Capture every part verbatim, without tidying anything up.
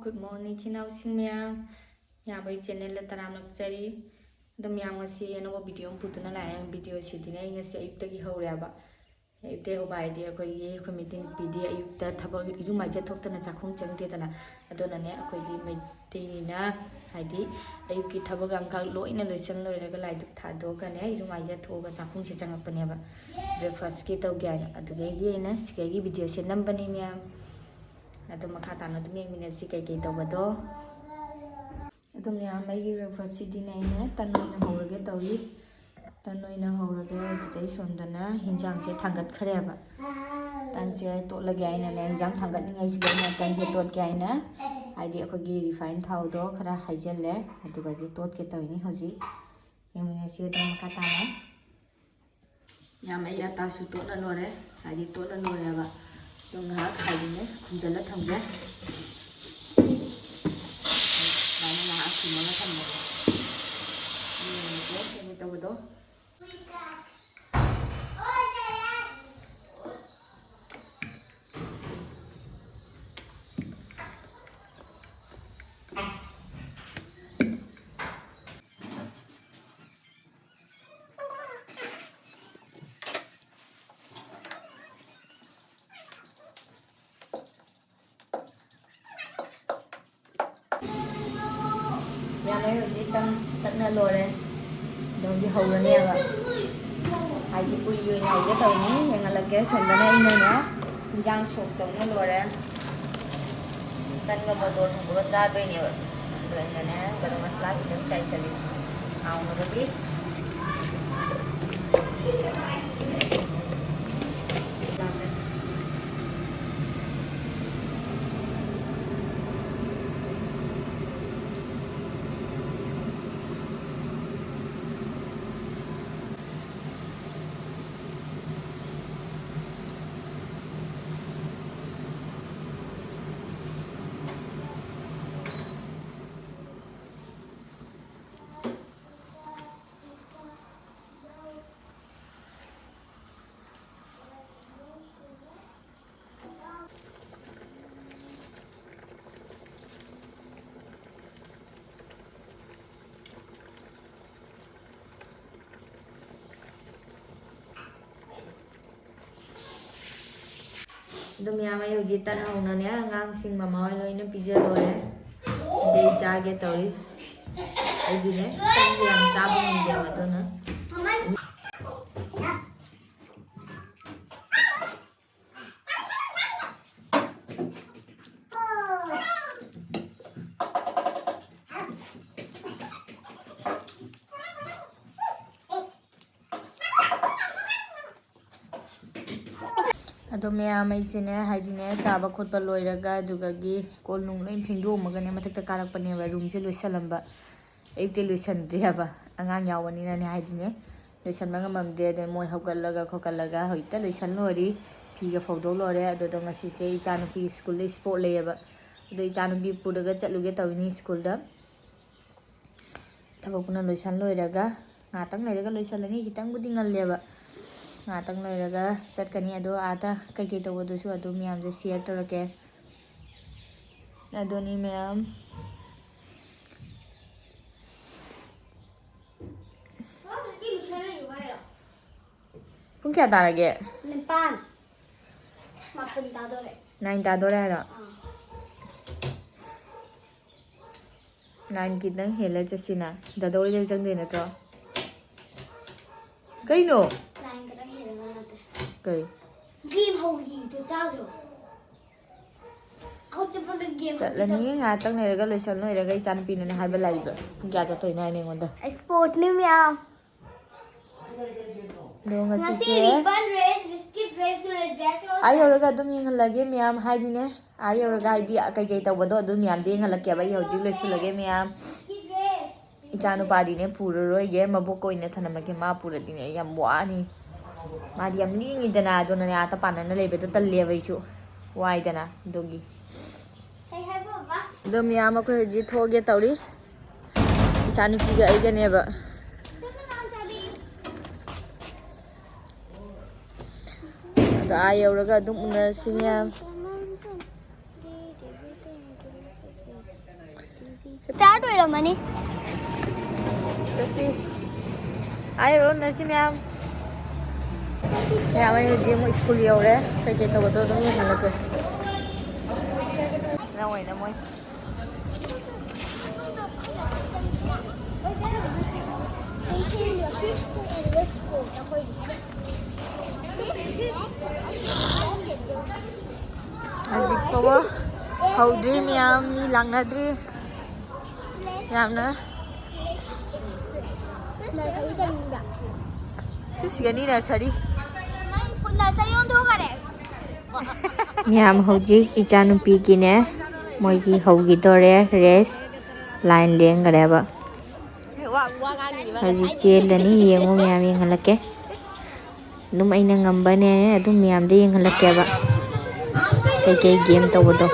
Good morning, ꯏꯆꯤꯟ ꯏꯅꯥꯎꯁꯤꯡ ꯃꯌꯥꯝ꯫ ꯏꯌꯥꯝꯕꯒꯤ channelꯗ ꯇꯔꯥꯝꯅ ꯑꯣꯛꯆꯔꯤ꯫ ꯑꯗꯣ ꯃꯌꯥꯝ, ꯉꯁꯤ ꯑꯅꯧꯕ video ꯑꯃ ꯄꯨꯗꯨꯅ ꯂꯥꯛꯑꯦ꯫ Videoꯁꯤꯗꯤꯅꯦ, ꯑꯩ ꯉꯁꯤ ꯑꯌꯨꯛꯇꯒꯤ ꯍꯧꯔꯦꯕ꯫ ꯑꯌꯨꯛꯇꯒꯤ ꯍꯧꯕ ꯍꯥꯏꯗꯤ ꯑꯩꯈꯣꯏꯒꯤ, ꯑꯩꯈꯣꯏ ꯃꯩꯇꯩ ꯅꯨꯄꯤꯗꯤ ꯑꯌꯨꯛꯇ ꯊꯕꯛ ꯏꯔꯨ ꯃꯥꯏꯖ ꯊꯣꯛꯇꯅ ꯆꯥꯛꯈꯨꯝ ꯆꯪꯗꯦꯗꯅ꯫ ꯑꯗꯨꯅꯅꯦ, ꯑꯩꯈꯣꯏꯗꯤ ꯃꯩꯇꯩꯅꯤꯅ ꯍꯥꯏꯗꯤ ꯑꯌꯨꯛꯀꯤ ꯊꯕꯛ ꯏꯪꯈꯥꯡ ꯂꯣꯏꯅ ꯂꯣꯏꯁꯤꯟ ꯂꯣꯏꯔꯒ, ꯂꯥꯏ ꯙꯨꯛ ꯊꯥꯗꯣꯛꯑꯒꯅꯦ, ꯏꯔꯨ ꯃꯥꯏꯖ ꯊꯣꯛꯑꯒ ꯆꯥꯛꯈꯨꯝꯁꯦ ꯆꯪꯉꯛꯄꯅꯦꯕ, breakfastꯀꯤ ꯇꯧꯒꯦ ꯍꯥꯏꯅ꯫ ꯑꯗꯨꯗꯒꯤ ꯑꯩꯅ ꯁꯤꯗꯒꯤ videoꯁꯦ ꯅꯝꯕꯅꯤ ꯃꯌꯥꯝ꯫ ꯑꯗꯣ ꯃꯈꯥ ꯇꯥꯅ ꯑꯗꯨꯝ ꯌꯦꯡꯃꯤꯟꯅꯁꯤ ꯀꯩꯀꯩ ꯇꯧꯕꯗꯣ꯫ ꯑꯗꯣ ꯃꯌꯥꯝ, ꯑꯩꯒꯤ breakfastꯁꯤꯗꯤꯅꯦ, ꯑꯩꯅ ꯇꯟ ꯑꯣꯏꯅ ꯍꯧꯔꯒꯦ ꯇꯧꯔꯤ꯫ ꯇꯟ ꯑꯣꯏꯅ ꯍꯧꯔꯒꯦ꯫ ꯑꯗꯨꯗꯩ ꯁꯣꯝꯗꯅ ꯍꯤꯟꯖꯥꯡꯁꯦ ꯊꯥꯡꯒꯠꯈ꯭ꯔꯦꯕ꯫ ꯇꯟꯁꯦ ꯇꯣꯠꯂꯒꯦ ꯍꯥꯏꯅꯅꯦ, ꯍꯤꯟꯖꯥꯡ ꯊꯥꯡꯒꯠꯅꯤꯡꯉꯩꯁꯤꯗ ꯑꯩꯅ ꯇꯟꯁꯦ ꯇꯣꯠꯀꯦ ꯍꯥꯏꯅ, ꯍꯥꯏꯗꯤ ꯑꯩꯈꯣꯏꯒꯤ refine ꯊꯥꯎꯗꯣ ꯈꯔ ꯍꯩꯖꯤꯜꯂꯦ, ꯑꯗꯨꯒꯗꯤ ꯇꯣꯠꯀꯦ ꯇꯧꯔꯤꯅꯤ ꯍꯧꯖꯤꯛ꯫ ꯌꯦꯡꯃꯤꯟꯅꯁꯤ ꯑꯗꯨꯝ ꯃꯈꯥ ꯇꯥꯅ꯫ ꯃꯌꯥꯝ, ꯑꯩ ꯑꯇꯥꯁꯨ ꯇꯣꯠꯂ ꯂꯣꯏꯔꯦ, ꯍꯥꯏꯗꯤ ꯇꯣꯠꯂ ꯂꯣꯏꯔꯦꯕ꯫ ꯑꯗꯣ ꯉꯥꯏꯍꯥꯛ ꯍꯥꯏꯗꯤꯅꯦ ꯈꯨꯝꯖꯤꯜꯂ ꯊꯝꯒꯦ꯫ ꯁꯨꯃꯥꯏꯅ ꯉꯥꯏꯍꯥꯛ ꯈꯨꯝꯃꯒ ꯊꯝꯃꯒꯦ꯫ ꯌꯦꯡꯉꯁꯦ ꯀꯩꯅꯣ ꯇꯧꯕꯗꯣ꯫ ꯃꯌꯥꯝ, ꯑꯩ ꯍꯧꯖꯤꯛ ꯇꯟ ꯇꯛꯅ ꯂꯣꯏꯔꯦ꯫ ꯑꯗꯣ ꯍꯧꯖꯤꯛ ꯍꯧꯔꯅꯦꯕ꯫ ꯍꯥꯏꯗꯤ ꯄꯨꯔꯤ ꯑꯣꯏꯅ ꯍꯧꯒꯦ ꯇꯧꯔꯤꯅꯤ꯫ ꯌꯦꯡꯍꯜꯂꯛꯀꯦ꯫ ꯁꯣꯝꯗꯅ ꯑꯩꯅꯅꯦ ꯏꯟꯖꯥꯡ ꯁꯣꯛ ꯇꯧꯅ ꯂꯣꯏꯔꯦ꯫ ꯇꯟꯒ ꯃꯣꯇꯣꯔ ꯊꯣꯡꯕꯒ ꯆꯥꯗꯣꯏꯅꯦꯕ꯫ ꯑꯗꯨ ꯑꯩꯅꯅꯦ ꯒꯔꯝ ꯃꯁꯥꯂꯥ ꯈꯤꯇꯪ ꯆꯥꯏꯁꯜꯂꯤ꯫ ꯍꯥꯎꯅꯕꯒꯤ꯫ ꯑꯗꯨꯝ ꯌꯥꯝ, ꯑꯩ ꯍꯧꯖꯤꯛ ꯇꯟ ꯍꯧꯅꯅꯦ ꯑꯉꯥꯡꯁꯤꯡ ꯃꯃꯥ ꯍꯣꯏ ꯂꯣꯏꯅ ꯄꯤꯖ ꯂꯣꯏꯔꯦ꯫ ꯍꯧꯖꯤꯛ ꯑꯩ ꯆꯥꯒꯦ ꯇꯧꯔꯤ꯫ ꯑꯩꯗꯤꯅꯦ ꯇꯟꯁꯦ ꯌꯥꯝ ꯆꯥꯕ ꯉꯝꯗꯦꯕ, ꯑꯗꯨꯅ ꯑꯗꯣ ꯃꯌꯥꯝ, ꯑꯩꯁꯦꯅꯦ, ꯍꯥꯏꯗꯤꯅꯦ, ꯆꯥꯕ ꯈꯣꯠꯄ ꯂꯣꯏꯔꯒ, ꯑꯗꯨꯗꯒꯤ ꯀꯣꯜ ꯅꯨꯡ ꯂꯣꯏ ꯐꯦꯡꯗꯣꯛꯑꯝꯃꯒꯅꯦ, ꯃꯊꯛꯇ ꯀꯥꯔꯛꯄꯅꯦꯕ꯫ ꯔꯨꯝꯁꯦ ꯂꯣꯏꯁꯜꯂꯝꯕ, ꯑꯌꯨꯛꯇ ꯂꯣꯏꯁꯟꯗ꯭ꯔꯤ ꯍꯥꯏꯕ, ꯑꯉꯥꯡ ꯌꯥꯎꯕꯅꯤꯅꯅꯦ, ꯍꯥꯏꯗꯤꯅꯦ, ꯂꯣꯏꯁꯟꯕ ꯉꯝꯃꯝꯗꯦ꯫ ꯑꯗꯩ ꯃꯣꯏ ꯍꯧꯒꯠꯂꯒ ꯈꯣꯠꯀꯠꯂꯒ ꯍꯧꯖꯤꯛꯇ ꯂꯣꯏꯁꯟ ꯂꯣꯏꯔꯤ, ꯐꯤꯒ ꯐꯧꯗꯣꯛ ꯂꯣꯏꯔꯦ꯫ ꯑꯗꯨꯗꯣ ꯉꯁꯤꯁꯦ ꯏꯆꯥꯅꯨꯄꯤ ꯁ꯭ꯀꯨꯜꯗ ꯏꯁꯄꯣꯔꯠ ꯂꯩꯌꯦꯕ, ꯑꯗꯣ ꯏꯆꯥꯅꯨꯄꯤ ꯄꯨꯔꯒ ꯆꯠꯂꯨꯒꯦ ꯇꯧꯔꯤꯅꯤ ꯁ꯭ꯀꯨꯜꯗ꯫ ꯊꯕꯛ ꯄꯨꯟꯅ ꯂꯣꯏꯁꯟ ꯂꯣꯏꯔꯒ, ꯉꯥꯛꯇꯪ ꯂꯩꯔꯒ ꯂꯣꯏꯁꯜꯂꯅꯤ꯫ ꯈꯤꯇꯪꯕꯨꯗꯤ ꯉꯜꯂꯦꯕ, ꯉꯥꯛꯇꯪ ꯂꯩꯔꯒ ꯆꯠꯀꯅꯤ꯫ ꯑꯗꯣ ꯑꯥꯗ ꯀꯩꯀꯩ ꯇꯧꯕꯗꯨꯁꯨ ꯑꯗꯨꯝ ꯃꯌꯥꯝꯁꯦ ꯁꯤꯌꯔ ꯇꯧꯔꯛꯀꯦ꯫ ꯑꯗꯨꯅꯤ ꯃꯌꯥꯝ꯫ ꯄꯨꯡ ꯀꯌꯥ ꯇꯥꯔꯒꯦ? ꯅꯤꯄꯥꯟ꯫ ꯃꯥꯄꯟ ꯇꯥꯗꯣꯔꯦ꯫ ꯅꯥꯏꯟ ꯇꯥꯗꯣꯔꯦ ꯍꯥꯏꯔꯣ? ꯑꯥ꯫ ꯅꯥꯏꯟ ꯈꯤꯇꯪ ꯍꯦꯜꯂ ꯆꯠꯁꯤꯅ꯫ ꯗꯥꯗꯥ ꯍꯣꯏꯗ ꯆꯪꯗꯣꯏ ꯅꯠꯇ꯭ꯔꯣ? ꯀꯩꯅꯣ? ꯅꯥꯏꯟ ꯈꯤꯇꯪ ꯍꯦꯜꯂꯒ ꯅꯠꯇꯦ꯫ ꯀꯩ? ꯒꯦꯝ ꯍꯧꯔꯤꯗꯣ ꯇꯥꯗ꯭ꯔꯣ? ꯑꯩꯈꯣꯏ ꯆꯠꯄꯗ ꯒꯦꯝ ꯆꯠꯂꯅꯤ꯫ ꯍꯧꯔꯤꯗꯣ꯫ ꯉꯥꯏꯍꯥꯛꯇꯪ ꯂꯩꯔꯒ ꯂꯣꯏꯁꯟ ꯂꯣꯏꯔꯒ ꯏꯆꯥꯅꯨꯄꯤꯅꯅꯦ ꯍꯥꯏꯕ ꯂꯥꯛꯏꯕ꯫ ꯄꯨꯡ ꯀꯌꯥ ꯆꯠꯇꯣꯏꯅꯣ ꯍꯥꯏꯅ ꯑꯩꯉꯣꯟꯗ꯫ ꯏꯁꯄꯣꯔꯠꯅꯤ ꯃꯌꯥꯝ꯫ ꯑꯗꯣ ꯉꯁꯤꯁꯦ ꯉꯁꯤ ribbon race, biscuit race, chocolate race, ꯑꯥ ꯌꯧꯔꯒ ꯑꯗꯨꯝ ꯌꯦꯡꯍꯜꯂꯒꯦ ꯃꯌꯥꯝ, ꯍꯥꯏꯗꯤꯅꯦ, ꯑꯥ ꯌꯧꯔꯒ ꯍꯥꯏꯗꯤ ꯀꯩꯀꯩ ꯇꯧꯕꯗꯣ ꯑꯗꯨꯝ ꯃꯌꯥꯝꯗꯤ ꯌꯦꯡꯍꯜꯂꯛꯀꯦꯕ꯫ ꯑꯩ ꯍꯧꯖꯤꯛ ꯂꯣꯏꯁꯤꯜꯂꯒꯦ ꯃꯌꯥꯝ꯫ Biscuit race꯫ ꯏꯆꯥ ꯅꯨꯄꯥꯗꯤꯅꯦ ꯄꯨꯔꯔꯣꯏꯒꯦ, ꯃꯕꯣꯛꯀ ꯑꯣꯏꯅ ꯊꯅꯝꯃꯒꯦ꯫ ꯃꯥ ꯄꯨꯔꯗꯤꯅꯦ ꯑꯩ ꯌꯥꯝ ꯋꯥꯅꯤ, ꯃꯥꯗꯤ ꯌꯥꯝ ꯂꯤꯡꯉꯤꯗꯅ꯫ ꯑꯗꯨꯅꯅꯦ ꯑꯥꯗ ꯄꯥꯟꯅꯅ ꯂꯩꯕꯗꯣ ꯇꯜꯂꯦꯕ ꯑꯩꯁꯨ, ꯋꯥꯏꯗꯅ ꯑꯗꯨꯒꯤ꯫ ꯀꯩ ꯍꯥꯏꯕ ꯕꯕꯥ? ꯑꯗꯣ ꯃꯌꯥꯝ ꯑꯩꯈꯣꯏ ꯍꯧꯖꯤꯛ ꯊꯣꯛꯑꯒꯦ ꯇꯧꯔꯤ, ꯏꯆꯥꯅꯨꯄꯤꯒ ꯑꯩꯒꯅꯦꯕ꯫ ꯆꯠꯄ ꯂꯥꯡ ꯆꯥꯕꯤ꯫ ꯑꯗꯣ ꯑꯥ ꯌꯧꯔꯒ ꯑꯗꯨꯝ ꯎꯅꯔꯁꯤ ꯃꯌꯥꯝ꯫ ꯆꯥꯔ ꯑꯣꯏꯔꯝꯃꯅꯤ꯫ ꯆꯠꯁꯤ꯫ ꯑꯥ ꯌꯧꯔ ꯎꯅꯔꯁꯤ ꯃꯌꯥꯝ꯫ ꯌꯥꯝꯃꯦ ꯍꯧꯖꯤꯛ ꯑꯃꯨꯛ ꯁ꯭ꯀꯨꯜ ꯌꯧꯔꯦ꯫ ꯀꯩꯀꯩ ꯇꯧꯒꯗ꯭ꯔꯣ ꯑꯗꯨꯝ ꯌꯦꯡꯍꯜꯂꯛꯀꯦ꯫ ꯅꯪ ꯑꯣꯏꯅ ꯃꯣꯏ ꯍꯧꯖꯤꯛ ꯐꯥꯎꯕ ꯍꯧꯗ꯭ꯔꯤ, ꯃꯌꯥꯝ ꯃꯤ ꯂꯥꯛꯅꯗ꯭ꯔꯤ꯫ ꯌꯥꯝꯅ ꯅꯔꯁꯔꯤ ꯆꯪꯅꯤꯡꯕ꯭ꯔꯥ? ꯁꯤꯁꯤꯒꯅꯤ ꯅꯔꯁꯔꯤ꯫ ꯅꯔꯁꯔꯤ ꯑꯣꯟꯊꯣꯛꯈꯔꯦ꯫ ꯃꯌꯥꯝ ꯍꯧꯖꯤꯛ ꯏꯆꯥꯅꯨꯄꯤꯒꯤꯅꯦ, ꯃꯣꯏꯒꯤ ꯍꯧꯈꯤꯗꯣꯔꯦ ꯔꯦꯁ, ꯂꯥꯏꯟ ꯂꯦꯡꯈꯔꯦꯕ꯫ ꯍꯧꯖꯤꯛ ꯆꯦꯜꯂꯅꯤ, ꯌꯦꯡꯉꯣ ꯃꯌꯥꯝ ꯌꯦꯡꯍꯜꯂꯛꯀꯦ꯫ ꯑꯗꯨꯝ ꯑꯩꯅ ꯉꯝꯕꯅꯦ, ꯑꯗꯨꯝ ꯃꯌꯥꯝꯗ ꯌꯦꯡꯍꯜꯂꯛꯀꯦꯕ ꯀꯩꯀꯩ ꯒꯦꯝ ꯇꯧꯕꯗꯣ꯫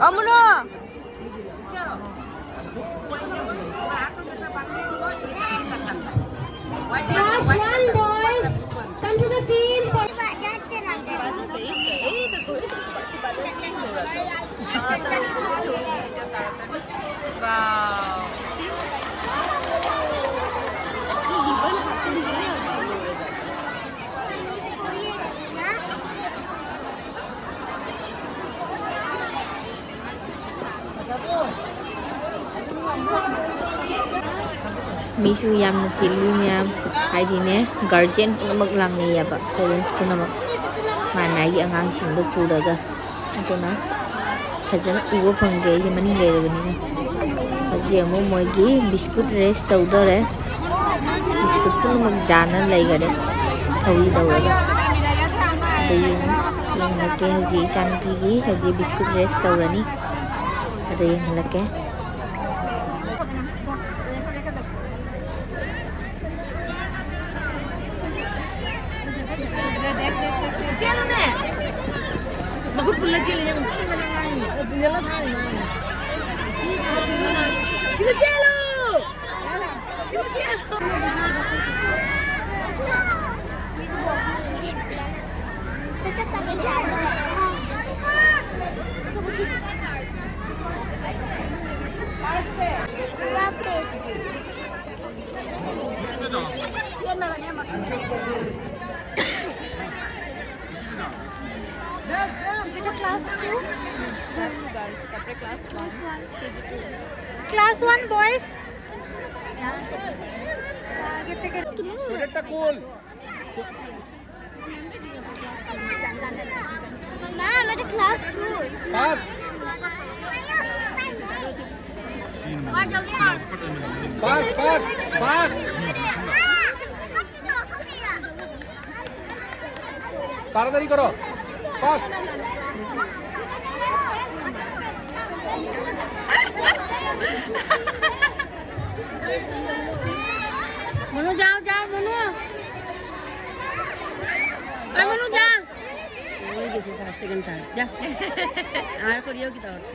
অমুনো। Class one boys, come to the field for ꯃꯤꯁꯨ ꯌꯥꯝꯅ ꯇꯤꯜꯂꯤ ꯃꯌꯥꯝ, ꯍꯥꯏꯗꯤꯅꯦ, ꯒꯥꯔꯖꯤꯌꯟ ꯄꯨꯝꯅꯃꯛ ꯂꯥꯡꯅꯩꯌꯦꯕ, ꯄꯦꯔꯦꯟꯁ ꯄꯨꯝꯅꯃꯛ ꯃꯥꯏ ꯃꯥꯏꯒꯤ ꯑꯉꯥꯡꯁꯤꯡꯗꯣ ꯄꯨꯔꯒ꯫ ꯑꯗꯨꯅ ꯐꯖꯅ ꯎꯕ ꯐꯪꯗ꯭ꯔꯦ ꯑꯩꯁꯦ ꯃꯅꯤꯡ ꯂꯩꯔꯕꯅꯤꯅ꯫ ꯍꯧꯖꯤꯛ ꯑꯃꯨꯛ ꯃꯣꯏꯒꯤ ꯕꯤꯁꯀꯨꯠ ꯔꯦꯁ ꯇꯧꯗꯣꯔꯦ꯫ ꯕꯤꯁꯀꯨꯠ ꯄꯨꯝꯅꯃꯛ ꯖꯥꯅ ꯂꯩꯈꯔꯦ ꯊꯧꯔꯤ ꯇꯧꯔꯒ꯫ ꯑꯗꯨ ꯌꯦꯡ-, ꯌꯦꯡꯍꯜꯂꯛꯀꯦ ꯍꯧꯖꯤꯛ ꯏꯆꯥꯅꯨꯄꯤꯒꯤ ꯍꯧꯖꯤꯛ ꯕꯤꯁꯀꯨꯠ ꯔꯦꯁ ꯇꯧꯔꯅꯤ꯫ ꯑꯗꯨ ꯌꯦꯡꯍꯜꯂꯛꯀꯦ꯫ ꯆꯦꯜꯂꯨꯅꯦ꯫ ꯃꯈꯨꯠ ꯄꯨꯜꯂ ꯆꯦꯜꯂꯤꯅꯦ꯫ ꯄꯨꯜꯂꯒ ꯊꯥꯔꯤꯅꯦ꯫ ꯁꯤꯗ ꯆꯦꯜꯂꯨ꯫ ꯁꯤꯗ ꯆꯦꯜꯂꯨ꯫ এটা class two. Class two girl, তারপরে class one, KG two. Class one boys. আগে থেকে সোয়েটারটা কুল। ম্যাম, এটা class two. Fast. Fast, fast, fast. তাড়াতাড়ি করো। ফাস্ট। মনু, যাও, যাও, মনু। ওই মনু, যা। ওই গেছে, ফার্স্ট, সেকেন্ড, থার্ড। যা। আর করিও কি তার অর্থ?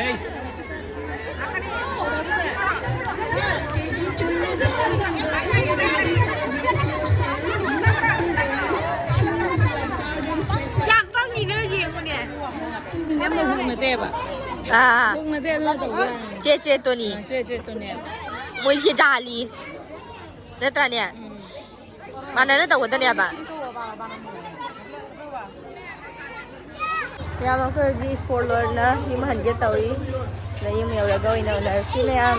এই। ꯌꯥꯝ ꯄꯪꯉꯤꯅꯦ ꯌꯦꯡꯉꯨꯅꯦ꯫ ꯅꯪ ꯃꯕꯨꯛ ꯅꯠꯇꯦꯕ꯫ ꯑꯥ꯫ ꯃꯕꯨꯛ ꯅꯠꯇꯦ, ꯑꯗꯨꯅ ꯇꯧꯕ ꯌꯥꯏ꯫ ꯆꯦ ꯆꯦ ꯇꯣꯅꯤ꯫ ꯑꯥ, ꯆꯦ ꯆꯦ ꯇꯣꯅꯤ꯫ ꯃꯣꯏꯁꯦ ꯖꯥꯂꯤ꯫ ꯅꯠꯇ꯭ꯔꯥꯅꯦ? ꯎꯝ꯫ ꯃꯥꯟꯅꯅ ꯇꯧꯒꯗꯅꯦꯕ꯫ ꯃꯌꯥꯝ, ꯑꯩꯈꯣꯏ ꯍꯧꯖꯤꯛ ꯁ꯭ꯄꯣꯔꯠ ꯂꯣꯏꯔꯅ ꯌꯨꯝ ꯍꯟꯒꯦ ꯇꯧꯔꯤ꯫ ꯑꯗ ꯌꯨꯝ ꯌꯧꯔꯒ ꯑꯣꯏꯅ ꯎꯅꯔꯁꯤ ꯃꯌꯥꯝ꯫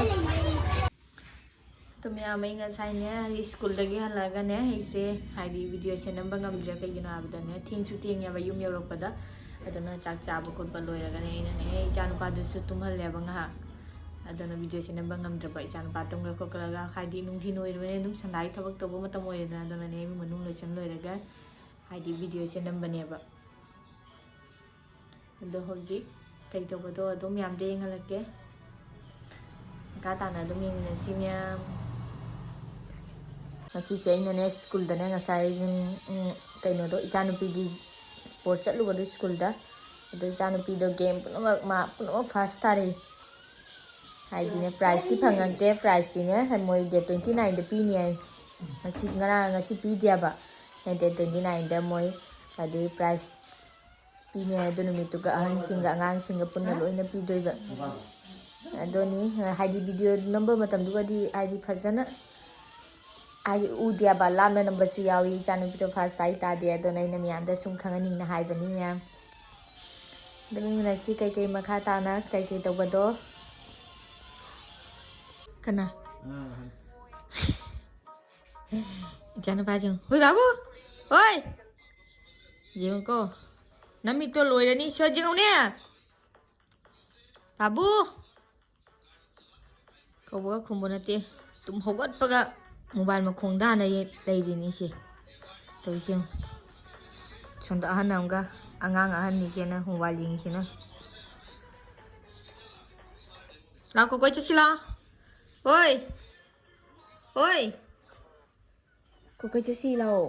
ꯑꯗꯣ ꯃꯌꯥꯝ, ꯑꯩ ꯉꯁꯥꯏꯅꯦ, ꯑꯩ ꯁ꯭ꯀꯨꯜꯗꯒꯤ ꯍꯜꯂꯛꯑꯒꯅꯦ, ꯑꯩꯁꯦ ꯍꯥꯏꯗꯤ ꯚꯤꯗꯤꯑꯣꯁꯦ ꯅꯝꯕ ꯉꯝꯗ꯭ꯔꯦ꯫ ꯀꯩꯒꯤꯅꯣ ꯍꯥꯏꯕꯗꯅꯦ, ꯊꯦꯡꯁꯨ ꯊꯦꯡꯉꯦꯕ ꯌꯨꯝ ꯌꯧꯔꯛꯄꯗ꯫ ꯑꯗꯨꯅ ꯆꯥꯛ ꯆꯥꯕ ꯈꯣꯠꯄ ꯂꯣꯏꯔꯒꯅꯦ, ꯑꯩꯅꯅꯦ ꯏꯆꯥꯅꯨꯄꯥꯗꯨꯁꯨ ꯇꯨꯝꯍꯜꯂꯦꯕ ꯉꯥꯏꯍꯥꯛ꯫ ꯑꯗꯨꯅ ꯚꯤꯗꯤꯑꯣꯁꯦ ꯅꯝꯕ ꯉꯝꯗ꯭ꯔꯕ꯫ ꯏꯆꯥꯅꯨꯄꯥ ꯇꯨꯝꯈ꯭ꯔ ꯈꯣꯠꯈ꯭ꯔꯒ, ꯍꯥꯏꯗꯤ ꯅꯨꯡꯊꯤꯜ ꯑꯣꯏꯔꯕꯅꯤꯅ ꯑꯗꯨꯝ ꯁꯟꯗꯥꯒꯤ ꯊꯕꯛ ꯇꯧꯕ ꯃꯇꯝ ꯑꯣꯏꯔꯦꯗꯅ, ꯑꯗꯨꯅꯅꯦ ꯏꯃꯨꯡ ꯃꯅꯨꯡ ꯂꯣꯏꯁꯟ ꯂꯣꯏꯔꯒ ꯍꯥꯏꯗꯤ ꯚꯤꯗꯤꯑꯣꯁꯦ ꯅꯝꯕꯅꯦꯕ꯫ ꯑꯗꯣ ꯍꯧꯖꯤꯛ ꯀꯩ ꯇꯧꯕꯗꯣ ꯑꯗꯨꯝ ꯃꯌꯥꯝꯗ ꯌꯦꯡꯍꯜꯂꯛꯀꯦ꯫ ꯃꯈꯥ ꯇꯥꯅ ꯑꯗꯨꯝ ꯌꯦꯡꯃꯤꯟꯅꯁꯤ ꯃꯌꯥꯝ꯫ ꯉꯁꯤꯁꯦ ꯑꯩꯅꯅꯦ ꯁ꯭ꯀꯨꯜꯗꯅꯦ ꯉꯁꯥꯏ, ꯎꯝ, ꯎꯝ, ꯀꯩꯅꯣꯗꯣ, ꯏꯆꯥꯅꯨꯄꯤꯒꯤ ꯁ꯭ꯄꯣꯔꯠ ꯆꯠꯂꯨꯕꯗꯣ ꯁ꯭ꯀꯨꯜꯗ꯫ ꯑꯗꯣ ꯏꯆꯥꯅꯨꯄꯤꯗꯣ ꯒꯦꯝ ꯄꯨꯝꯅꯃꯛ ꯃꯥ ꯄꯨꯝꯅꯃꯛ ꯐꯥꯔꯁ ꯇꯥꯔꯛꯏ꯫ ꯍꯥꯏꯗꯤꯅꯦ, ꯄ꯭ꯔꯥꯏꯖꯇꯤ ꯐꯪꯉꯛꯇꯦ꯫ ꯄ꯭ꯔꯥꯏꯖꯇꯤꯅꯦ ꯃꯣꯏ ꯗꯦꯠ ꯇ꯭ꯋꯦꯟꯇꯤ ꯅꯥꯏꯟꯗ ꯄꯤꯅꯤ ꯍꯥꯏ꯫ ꯉꯁꯤ, ꯉꯔꯥꯡ, ꯉꯁꯤ ꯄꯤꯗꯦꯕ꯫ ꯗꯦꯠ ꯇ꯭ꯋꯦꯟꯇꯤ ꯅꯥꯏꯟꯗ ꯃꯣꯏ ꯍꯥꯏꯗꯤ ꯄ꯭ꯔꯥꯏꯖ ꯄꯤꯅꯤ ꯍꯥꯏ꯫ ꯑꯗꯨ ꯅꯨꯃꯤꯠꯇꯨꯒ ꯑꯍꯟꯁꯤꯡꯒ ꯑꯉꯥꯡꯁꯤꯡꯒ ꯄꯨꯟꯅ ꯂꯣꯏꯅ ꯄꯤꯗꯣꯏꯕ꯫ ꯑꯗꯨꯅꯤ ꯍꯥꯏꯗꯤ ꯚꯤꯗꯤꯑꯣ ꯅꯝꯕ ꯃꯇꯝꯗꯨꯒꯗꯤ ꯍꯥꯏꯗꯤ ꯐꯖꯅ ꯍꯥꯏꯗꯤ ꯎꯗꯦꯕ, ꯂꯥꯞꯅ ꯅꯝꯕꯁꯨ ꯌꯥꯎꯏ꯫ ꯏꯆꯥꯅꯨꯄꯤꯗꯣ ꯐꯥꯔꯁ ꯇꯥꯏ ꯇꯥꯗꯦ, ꯑꯗꯨꯅ ꯑꯩꯅ ꯃꯌꯥꯝꯗ ꯁꯨꯝ ꯈꯪꯍꯟꯅꯤꯡꯅ ꯍꯥꯏꯕꯅꯤ ꯃꯌꯥꯝ꯫ ꯑꯗꯨ ꯃꯤꯃꯤꯅ ꯁꯤ ꯀꯩꯀꯩ ꯃꯈꯥ ꯇꯥꯅ ꯀꯩꯀꯩ ꯇꯧꯕꯗꯣ ꯀꯅꯥ? ꯏꯆꯥꯅꯨꯄꯥꯁꯤꯡ, ꯍꯣꯏ ꯕꯥꯕꯨ, ꯍꯣꯏ꯫ ꯌꯦꯡꯉꯨꯀꯣ, ꯅꯃꯤꯠꯇꯣ ꯂꯣꯏꯔꯅꯤ ꯁꯣ, ꯌꯦꯡꯉꯨꯅꯦ꯫ ꯕꯥꯕꯨ! ꯀꯧꯕꯒ ꯈꯨꯝꯕ ꯅꯠꯇꯦ꯫ ꯇꯨꯝ ꯍꯧꯒꯠꯄꯒ ꯃꯣꯕꯥꯏꯜ ꯃꯈꯣꯡꯗ ꯍꯥꯟꯅ ꯌꯦ-, ꯂꯩꯔꯤꯅꯤ ꯁꯦ꯫ ꯇꯧꯔꯤꯁꯦ ꯌꯦꯡꯉꯨ꯫ ꯁꯣꯝꯗ ꯑꯍꯟ ꯑꯃꯒ ꯑꯉꯥꯡ ꯑꯍꯟꯅꯤꯁꯦꯅ ꯃꯣꯕꯥꯏꯜ ꯌꯦꯡꯉꯤꯁꯤꯅ꯫ ꯂꯥꯛꯈꯣ, ꯀꯣꯏ ꯆꯠꯁꯤ ꯂꯥꯛꯑꯣ꯫ ꯍꯣꯏ꯫ ꯍꯣꯏ꯫ ꯀꯣꯀꯣꯏ ꯆꯠꯁꯤ ꯂꯥꯛꯑꯣ꯫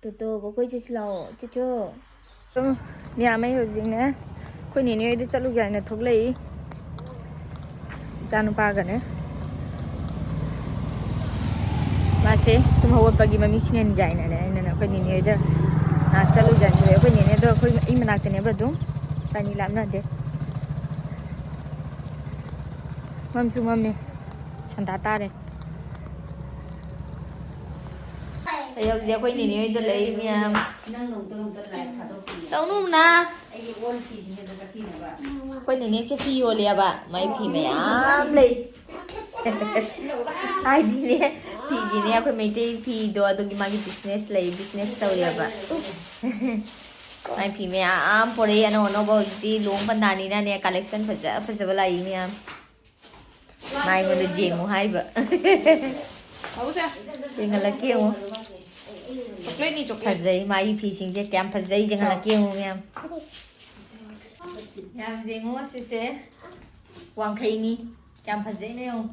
ꯇꯣꯇꯣ, ꯀꯣꯀꯣꯏ ꯆꯠꯁꯤ ꯂꯥꯛꯑꯣ꯫ ꯆꯣꯆꯣ꯫ ꯎꯝ, ꯃꯌꯥꯝ ꯑꯩ ꯍꯧꯖꯤꯛꯅꯦ ꯑꯩꯈꯣꯏ ꯅꯦꯅꯦ ꯍꯣꯏꯗ ꯆꯠꯂꯨꯒꯦ ꯍꯥꯏꯅ ꯊꯣꯛꯂꯛꯏ꯫ ꯏꯆꯥꯅꯨꯄꯥꯒꯅꯦ꯫ ꯃꯥꯁꯦ ꯇꯨꯝ ꯍꯧꯒꯠꯄꯒꯤ ꯃꯃꯤ ꯁꯤꯡꯍꯟꯒꯦ ꯍꯥꯏꯅꯅꯦ꯫ ꯑꯩꯅꯅꯦ ꯑꯩꯈꯣꯏ ꯅꯦꯅꯦ ꯍꯣꯏꯗ ꯉꯥꯏꯍꯥꯛ ꯆꯠꯂꯨꯒꯦ ꯍꯥꯏꯅ ꯊꯣꯛꯂꯛꯑꯦ꯫ ꯑꯩꯈꯣꯏ ꯅꯦꯅꯦꯗꯣ ꯑꯩꯈꯣꯏ ꯑꯩ ꯃꯅꯥꯛꯇꯅꯦꯕ ꯑꯗꯨꯝ꯫ ꯏꯕꯥꯅꯤ ꯂꯥꯞꯅꯗꯦ꯫ ꯃꯝꯁꯨ ꯃꯝꯃꯦ꯫ ꯁꯟꯗꯥ ꯇꯥꯔꯦ꯫ ꯑꯩ ꯍꯧꯖꯤꯛ ꯑꯩꯈꯣꯏ ꯅꯦꯅꯦ ꯍꯣꯏꯗ ꯂꯩ ꯃꯌꯥꯝ꯫ ꯅꯪ ꯅꯣꯡꯇ ꯅꯣꯡꯇ ꯂꯥꯏ ꯊꯥꯗꯣꯛꯄꯤꯌꯣ꯫ ꯇꯧꯅꯨꯝꯅ꯫ ꯑꯩꯒꯤ ꯑꯣꯜ ꯐꯤꯁꯤꯡꯁꯦ ꯑꯗꯨ ꯆꯠꯄꯤꯅꯕ꯫ ꯑꯩꯈꯣꯏ ꯅꯦꯅꯦꯁꯦ ꯐꯤ ꯌꯣꯜꯂꯦꯕ꯫ ꯃꯥꯏ ꯐꯤ ꯃꯌꯥꯝ ꯂꯩ꯫ ꯍꯥꯏꯗꯤꯅꯦ, ꯐꯤꯒꯤꯅꯦ, ꯑꯩꯈꯣꯏ ꯃꯩꯇꯩ ꯐꯤꯗꯣ ꯑꯗꯨꯒꯤ ꯃꯥꯒꯤ ꯕꯤꯖꯤꯅꯦꯁ ꯂꯩ, ꯕꯤꯖꯤꯅꯦꯁ ꯇꯧꯔꯤꯑꯕ꯫ ꯃꯥꯏ ꯐꯤ ꯃꯌꯥꯝ ꯄꯣꯔꯛꯏ, ꯑꯅꯧ ꯑꯅꯧꯕ꯫ ꯍꯧꯖꯤꯛꯇꯤ ꯂꯨꯍꯣꯡ ꯄꯟꯗꯥꯅꯤꯅꯅꯦ, ꯀꯂꯦꯛꯁꯟ ꯐꯖ ꯐꯖꯕ ꯂꯥꯛꯏ ꯃꯌꯥꯝ꯫ ꯃꯥ ꯑꯩꯉꯣꯟꯗ ꯌꯦꯡꯉꯨ ꯍꯥꯏꯕ꯫ ꯍꯧꯁꯦ꯫ ꯌꯦꯡꯍꯜꯂꯛꯀꯦ ꯌꯦꯡꯉꯣ꯫ ꯆꯣꯀ꯭ꯂꯦꯠꯅꯤ, ꯆꯣꯀ꯭ꯂꯦꯠ꯫ ꯐꯖꯩ, ꯃꯥꯒꯤ ꯐꯤꯁꯤꯡꯁꯦ ꯀꯌꯥꯝ ꯐꯖꯩ, ꯌꯦꯡꯍꯜꯂꯛꯀꯦ ꯌꯦꯡꯉꯣ ꯃꯌꯥꯝ꯫ ꯃꯌꯥꯝ ꯌꯦꯡꯉꯣ, ꯁꯤꯁꯦ ꯋꯥꯡꯈꯩꯅꯤ꯫ ꯀꯌꯥꯝ ꯐꯖꯩꯅꯣ ꯌꯦꯡꯉꯣ꯫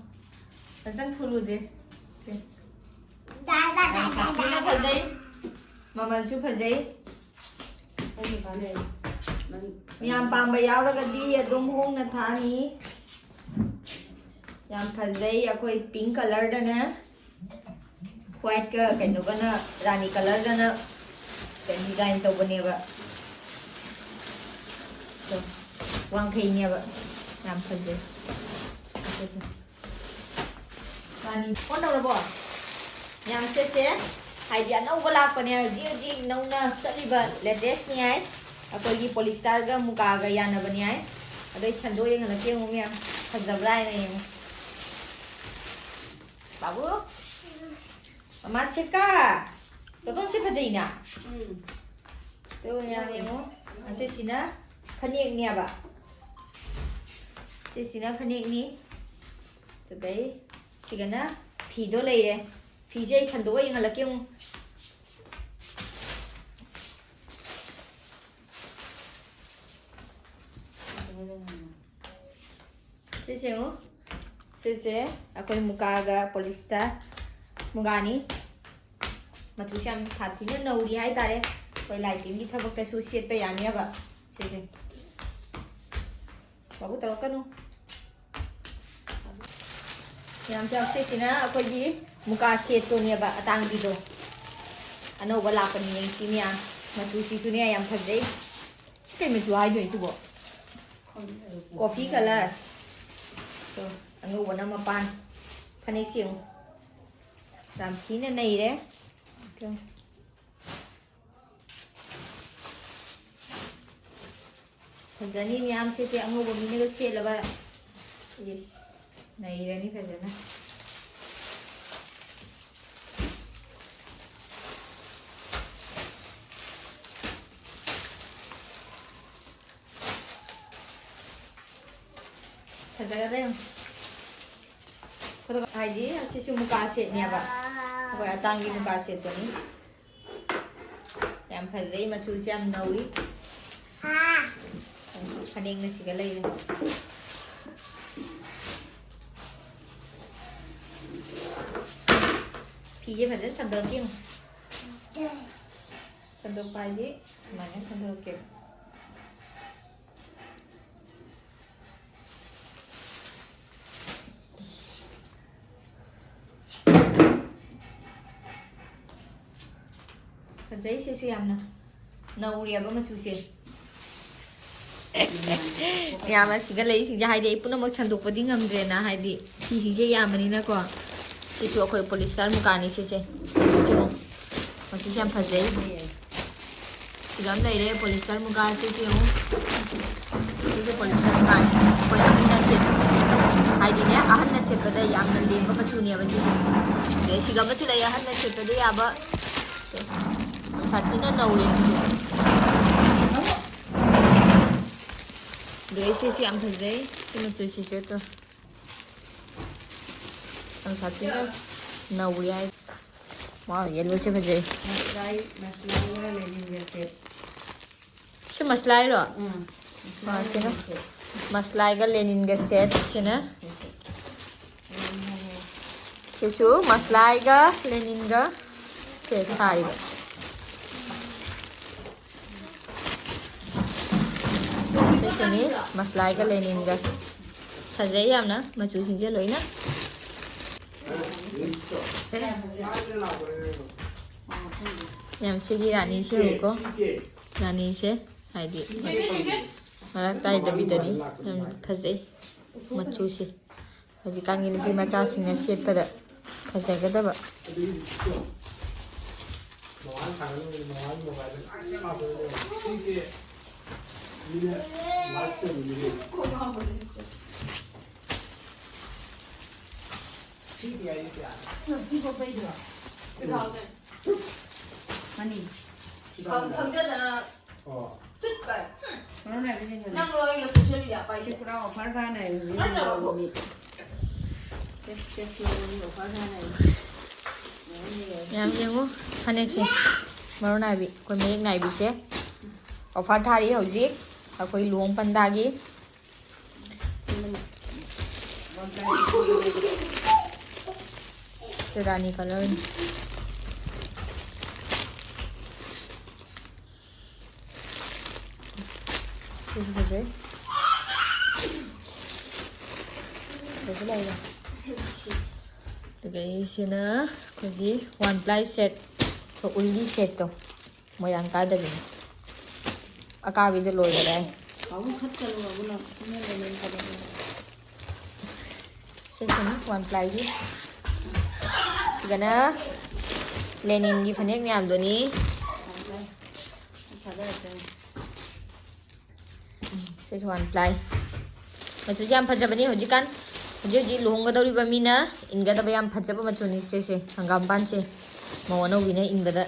ꯐꯖꯅ ꯐꯨꯔꯨꯗꯦ꯫ ꯌꯥꯝ ꯁꯥꯊꯤꯅ ꯐꯖꯩ꯫ ꯃꯃꯜꯁꯨ ꯐꯖꯩ꯫ ꯃꯌꯥꯝ ꯄꯥꯝꯕ ꯌꯥꯎꯔꯒꯗꯤ ꯑꯗꯨꯝ ꯍꯣꯡꯅ ꯊꯥꯅꯤ꯫ ꯌꯥꯝ ꯐꯖꯩ꯫ ꯑꯩꯈꯣꯏ ꯄꯤꯡ ꯀꯂꯔꯗꯅꯦ, ꯋꯥꯏꯠꯀ ꯀꯩꯅꯣꯒꯅ, ꯔꯥꯅꯤ ꯀꯂꯔꯒꯅ ꯀꯩꯅꯣ ꯗꯤꯖꯥꯏꯟ ꯇꯧꯕꯅꯦꯕ꯫ ꯑꯗꯣ ꯋꯥꯡꯈꯩꯅꯦꯕ꯫ ꯌꯥꯝ ꯐꯖꯩ꯫ ꯁꯤꯁꯦ꯫ ꯔꯥꯅꯤ ꯑꯣꯟ ꯇꯧꯔꯕꯣ? ꯌꯥꯝ ꯁꯦꯠꯁꯦ꯫ ꯍꯥꯏꯗꯤ ꯑꯅꯧꯕ ꯂꯥꯛꯄꯅꯦ, ꯍꯧꯖꯤꯛ ꯍꯧꯖꯤꯛ ꯅꯧꯅ ꯆꯠꯂꯤꯕ ꯂꯦꯇꯦꯁꯅꯤ ꯍꯥꯏ꯫ ꯑꯩꯈꯣꯏꯒꯤ ꯄꯣꯂꯤꯁꯇꯔꯒ ꯃꯨꯀꯥꯒ ꯌꯥꯅꯕꯅꯤ ꯍꯥꯏ꯫ ꯑꯗꯩ ꯁꯟꯗꯣꯛ ꯌꯦꯡꯍꯜꯂꯛꯀꯦ ꯌꯦꯡꯉꯨ ꯃꯌꯥꯝ, ꯐꯖꯕ꯭ꯔꯥ ꯍꯥꯏꯅ ꯌꯦꯡꯉꯨ꯫ ꯕꯥꯕꯨ, ꯃꯃꯥ ꯁꯦꯀꯥ, ꯇꯣꯇꯣꯟ ꯁꯤ ꯐꯖꯩꯅ꯫ ꯎꯝ꯫ ꯇꯣ ꯌꯥꯝ ꯌꯦꯡꯉꯨ꯫ ꯑꯁꯤꯁꯤꯅ ꯐꯅꯦꯛꯅꯦꯕ꯫ ꯁꯤꯁꯤꯅ ꯐꯅꯦꯛꯅꯤ꯫ ꯑꯗꯨꯗꯩ ꯁꯤꯒꯅ ꯐꯤꯗꯣ ꯂꯩꯔꯦ꯫ ꯐꯤꯁꯦ ꯑꯩ ꯁꯟꯗꯣꯛꯑ ꯌꯦꯡꯍꯜꯂꯛꯀꯦ ꯑꯃꯨꯛ꯫ ꯁꯤꯁꯦ ꯌꯦꯡꯉꯨ꯫ ꯁꯤꯁꯦ ꯑꯩꯈꯣꯏ ꯃꯨꯀꯥꯒ ꯄꯣꯂꯤꯁꯇꯔ ꯃꯨꯒꯥꯅꯤ꯫ ꯃꯆꯨꯁꯦ ꯌꯥꯝ ꯁꯥꯊꯤꯅ ꯅꯧꯔꯤ ꯍꯥꯏꯇꯥꯔꯦ꯫ ꯑꯩꯈꯣꯏ ꯂꯥꯏ ꯇꯤꯟꯒꯤ ꯊꯕꯛꯇꯁꯨ ꯁꯦꯠꯄ ꯌꯥꯅꯦꯕ꯫ ꯁꯤꯁꯦ꯫ ꯕꯥꯕꯨ ꯇꯧꯔꯛꯀꯅꯨ꯫ ꯌꯥꯝ ꯆꯥꯎꯁꯦ꯫ ꯁꯤꯅ ꯑꯩꯈꯣꯏꯒꯤ ꯃꯨꯀꯥ ꯁꯦꯠꯇꯨꯅꯦꯕ, ꯑꯇꯥꯡꯕꯤꯗꯣ꯫ ꯑꯅꯧꯕ ꯂꯥꯛꯄꯅꯤ, ꯌꯦꯡꯁꯤ ꯃꯌꯥꯝ꯫ ꯃꯆꯨꯁꯤꯁꯨꯅꯦ ꯌꯥꯝ ꯐꯖꯩ꯫ ꯁꯤ ꯀꯩ ꯃꯆꯨ ꯍꯥꯏꯗꯣꯏꯅꯣ ꯁꯤꯕꯣ? Coffee colour. ꯇꯣ, ꯑꯉꯧꯕꯅ ꯃꯄꯥꯟ꯫ ꯐꯅꯦꯛꯁꯦ ꯌꯦꯡꯉꯨ꯫ ꯌꯥꯝ ꯊꯤꯅ ꯅꯩꯔꯦ꯫ ꯐꯖꯅꯤ ꯃꯌꯥꯝꯁꯦ, ꯁꯦ ꯑꯉꯧꯕ ꯃꯤꯅꯒ ꯁꯦꯠꯂꯕ꯫ ꯏꯁ, ꯅꯩꯔꯅꯤ ꯐꯖꯅ꯫ ꯐꯖꯒꯗ꯭ꯔꯥ ꯌꯦꯡꯉꯨ꯫ ꯍꯥꯏꯗꯤ ꯑꯁꯤꯁꯨ ꯃꯨꯀꯥ ꯁꯦꯠꯅꯦꯕ꯫ ꯑꯩꯈꯣꯏ ꯑꯇꯥꯡꯒꯤ ꯃꯨꯀꯥ ꯁꯦꯠꯇꯨꯅꯤ꯫ ꯌꯥꯝ ꯐꯖꯩ, ꯃꯆꯨꯁꯦ ꯌꯥꯝ ꯅꯧꯔꯤ꯫ ꯐꯅꯦꯛꯅ ꯁꯤꯒ ꯂꯩꯔꯦ꯫ ꯐꯤꯁꯦ ꯐꯖꯅ ꯁꯟꯗꯣꯔꯛꯀꯦ ꯌꯦꯡꯉꯨ꯫ ꯁꯟꯗꯣꯛꯄ ꯍꯥꯏꯗꯤ ꯁꯨꯃꯥꯏꯅ ꯁꯟꯗꯣꯔꯛꯀꯦꯕ꯫ ꯐꯖꯩ ꯁꯤꯁꯨ ꯌꯥꯝꯅ꯫ ꯅꯧꯔꯤꯑꯕ ꯃꯆꯨꯁꯦ꯫ ꯌꯥꯝ ꯑꯁꯤꯒ ꯂꯩꯁꯤꯡꯁꯦ, ꯍꯥꯏꯗꯤ ꯑꯩ ꯄꯨꯝꯅꯃꯛ ꯁꯟꯗꯣꯛꯄꯗꯤ ꯉꯝꯗ꯭ꯔꯦꯅ, ꯍꯥꯏꯗꯤ ꯐꯤꯁꯤꯡꯁꯦ ꯌꯥꯝꯕꯅꯤꯅꯀꯣ꯫ ꯁꯤꯁꯨ ꯑꯩꯈꯣꯏ ꯄꯣꯂꯤꯁꯇꯔ ꯃꯨꯀꯥꯅꯤ ꯁꯤꯁꯦ꯫ ꯁꯤ ꯌꯦꯡꯉꯨ꯫ ꯃꯆꯨꯁꯦ ꯌꯥꯝ ꯐꯖꯩ꯫ ꯁꯤꯗ ꯑꯃ ꯂꯩꯔꯦ ꯄꯣꯂꯤꯁꯇꯔ ꯃꯨꯀꯥꯁꯦ, ꯁꯤ ꯌꯦꯡꯉꯨ꯫ ꯁꯤꯁꯦ ꯄꯣꯂꯤꯁꯇꯔ ꯃꯨꯀꯥꯅꯤ꯫ ꯑꯩꯈꯣꯏ ꯑꯍꯟꯅ ꯁꯦꯠ-, ꯍꯥꯏꯗꯤꯅꯦ, ꯑꯍꯟꯅ ꯁꯦꯠꯄꯗ ꯌꯥꯝꯅ ꯂꯦꯝꯕ ꯃꯆꯨꯅꯦꯕ ꯁꯤꯁꯦ꯫ ꯑꯗꯩ ꯁꯤꯒ ꯑꯃꯁꯨ ꯂꯩ, ꯑꯍꯟꯅ ꯁꯦꯠꯄꯗ ꯌꯥꯕ꯫ ꯁꯥꯊꯤꯅ ꯅꯧꯔꯦ ꯁꯤꯁꯦ꯫ ꯑꯗꯩ ꯁꯤꯁꯤ ꯌꯥꯝ ꯐꯖꯩ, ꯁꯤ ꯃꯆꯨꯁꯤꯁꯨ ꯑꯗꯨꯝ ꯌꯥꯝ ꯁꯥꯊꯤꯅ ꯅꯧꯔꯤ ꯍꯥꯏ꯫ ꯋꯥꯎ, ꯌꯦꯜꯂꯣꯁꯦ ꯐꯖꯩ꯫ ꯃꯁꯂꯥꯏ, ꯃꯁꯂꯥꯏꯒ ꯂꯦꯅꯤꯟꯒ ꯁꯦꯠ꯫ ꯁꯤ ꯃꯁꯂꯥꯏꯔꯣ? ꯎꯝ, ꯑꯥ, ꯁꯤꯅ ꯃꯁꯂꯥꯏꯒ ꯂꯦꯅꯤꯟꯒ ꯁꯦꯠ꯫ ꯁꯤꯅ, ꯁꯤꯁꯨ ꯃꯁꯂꯥꯏꯒ ꯂꯦꯅꯤꯟꯒ ꯁꯦꯠ ꯁꯥꯔꯤꯕ꯫ ꯁꯤꯁꯤꯅꯤ ꯃꯁꯂꯥꯏꯒ ꯂꯦꯅꯤꯟꯒ꯫ ꯐꯖꯩ ꯌꯥꯝꯅ ꯃꯆꯨꯁꯤꯡꯁꯦ ꯂꯣꯏꯅ꯫ ꯑꯦ꯫ ꯌꯥꯝ ꯁꯤꯒꯤ ꯔꯥꯅꯤꯁꯦ ꯌꯦꯡꯉꯨꯀꯣ꯫ ꯔꯥꯅꯤꯁꯦ ꯍꯥꯏꯗꯤ ꯃꯔꯛ ꯇꯥꯏꯗꯕꯤꯗꯅꯤ꯫ ꯌꯥꯝ ꯐꯖꯩ ꯃꯆꯨꯁꯦ꯫ ꯍꯧꯖꯤꯛꯀꯥꯟꯒꯤ ꯅꯨꯄꯤ ꯃꯆꯥꯁꯤꯡꯅ ꯁꯦꯠꯄꯗ ꯐꯖꯒꯗꯕ꯫ ꯃꯃꯥꯅ ꯁꯥꯟꯅꯔꯝꯕꯅꯤ, ꯃꯃꯥꯒꯤ ꯃꯣꯕꯥꯏꯜꯗ ꯉꯥꯛꯇ ꯉꯥꯛꯇ ꯂꯩꯔꯝꯃꯤ꯫ ꯁꯤꯒꯤ ꯃꯤꯅ ꯂꯥꯏꯚ ꯇꯧꯔꯤꯅꯤ꯫ ꯁꯤꯗꯤ ꯍꯥꯏꯗꯤ ꯀꯌꯥ? ꯁꯤ ꯄꯣꯠ ꯄꯩꯗꯨꯔꯣ? ꯃꯅꯤ꯫ ꯈꯪ-, ꯈꯪꯖꯗꯅ ꯑꯣ꯫ ꯇꯨꯠ ꯀꯥꯏ꯫ ꯀꯣꯔꯣꯅꯥ ꯚꯦꯛꯁꯤꯟ ꯀꯔꯤ? ꯅꯪ ꯂꯣꯏꯅ ꯁꯣꯁꯤꯌꯦꯜ ꯃꯤꯗꯤꯌꯥ ꯁꯤ ꯄꯥꯏꯁꯦ꯫ ꯄꯨꯔꯥ ꯑꯣꯐꯔ ꯊꯥꯅꯔꯤꯕꯅꯤ꯫ ꯅꯪꯅ ꯃꯤ ꯀꯦꯁ, ꯀꯦꯁ ꯂꯧꯕꯒꯤ ꯑꯣꯐꯔ ꯊꯥꯅꯔꯤꯕꯅꯤ꯫ ꯌꯥꯝ ꯌꯦꯡꯉꯨ ꯐꯅꯦꯛꯁꯦ꯫ ꯃꯔꯣꯟ ꯅꯥꯏꯕꯤ, ꯑꯩꯈꯣꯏ ꯃꯌꯦꯛ ꯅꯥꯏꯕꯤꯁꯦ꯫ ꯑꯣꯐꯔ ꯊꯥꯔꯤ ꯍꯧꯖꯤꯛ ꯑꯩꯈꯣꯏ ꯂꯨꯍꯣꯡ ꯄꯟꯗꯥꯒꯤ꯫ ꯁꯤ ꯔꯥꯅꯤ ꯀꯂꯔꯅꯤ꯫ ꯁꯤꯁꯨ ꯐꯖꯩ꯫ ꯐꯖꯁꯨ ꯂꯩꯔꯦ꯫ ꯑꯗꯨꯒ ꯑꯩꯁꯤꯅ ꯑꯩꯈꯣꯏꯒꯤ ꯋꯥꯟ ꯄ꯭ꯂꯥꯏ ꯁꯦꯠ, ꯑꯩꯈꯣꯏ ꯎꯜꯒꯤ ꯁꯦꯠꯇꯣ꯫ ꯃꯣꯏꯔꯥꯡ ꯀꯥꯗꯕꯤꯅꯤ꯫ ꯑꯀꯥꯕꯤꯗ ꯂꯣꯏꯈꯔꯦ꯫ ꯄꯥꯕꯨꯡ ꯈꯠꯀꯅꯨ, ꯕꯥꯕꯨ ꯅꯪ ꯇꯨꯃꯤꯟꯅ ꯂꯩꯌꯨ꯫ ꯁꯤꯁꯤꯅ ꯋꯥꯟ ꯄ꯭ꯂꯥꯏꯒꯤ꯫ ꯁꯤꯒꯅ ꯂꯦꯅꯤꯟꯒꯤ ꯐꯅꯦꯛ ꯃꯌꯥꯝꯗꯨꯅꯤ꯫ ꯊꯥꯗꯔꯁꯦ꯫ ꯁꯤꯁꯨ ꯋꯥꯟ ꯄ꯭ꯂꯥꯏ꯫ ꯃꯆꯨꯁꯦ ꯌꯥꯝ ꯐꯖꯕꯅꯤ ꯍꯧꯖꯤꯛꯀꯥꯟ꯫ ꯍꯧꯖꯤꯛ ꯍꯧꯖꯤꯛ ꯂꯨꯍꯣꯡꯒꯗꯧꯔꯤꯕ ꯃꯤꯅ ꯏꯟꯒꯗꯕ ꯌꯥꯝ ꯐꯖꯕ ꯃꯆꯨꯅꯤ ꯁꯤꯁꯦ, ꯍꯪꯒꯥꯝꯄꯥꯟꯁꯦ꯫ ꯃꯧ ꯑꯅꯧꯕꯤꯅ ꯏꯟꯕꯗ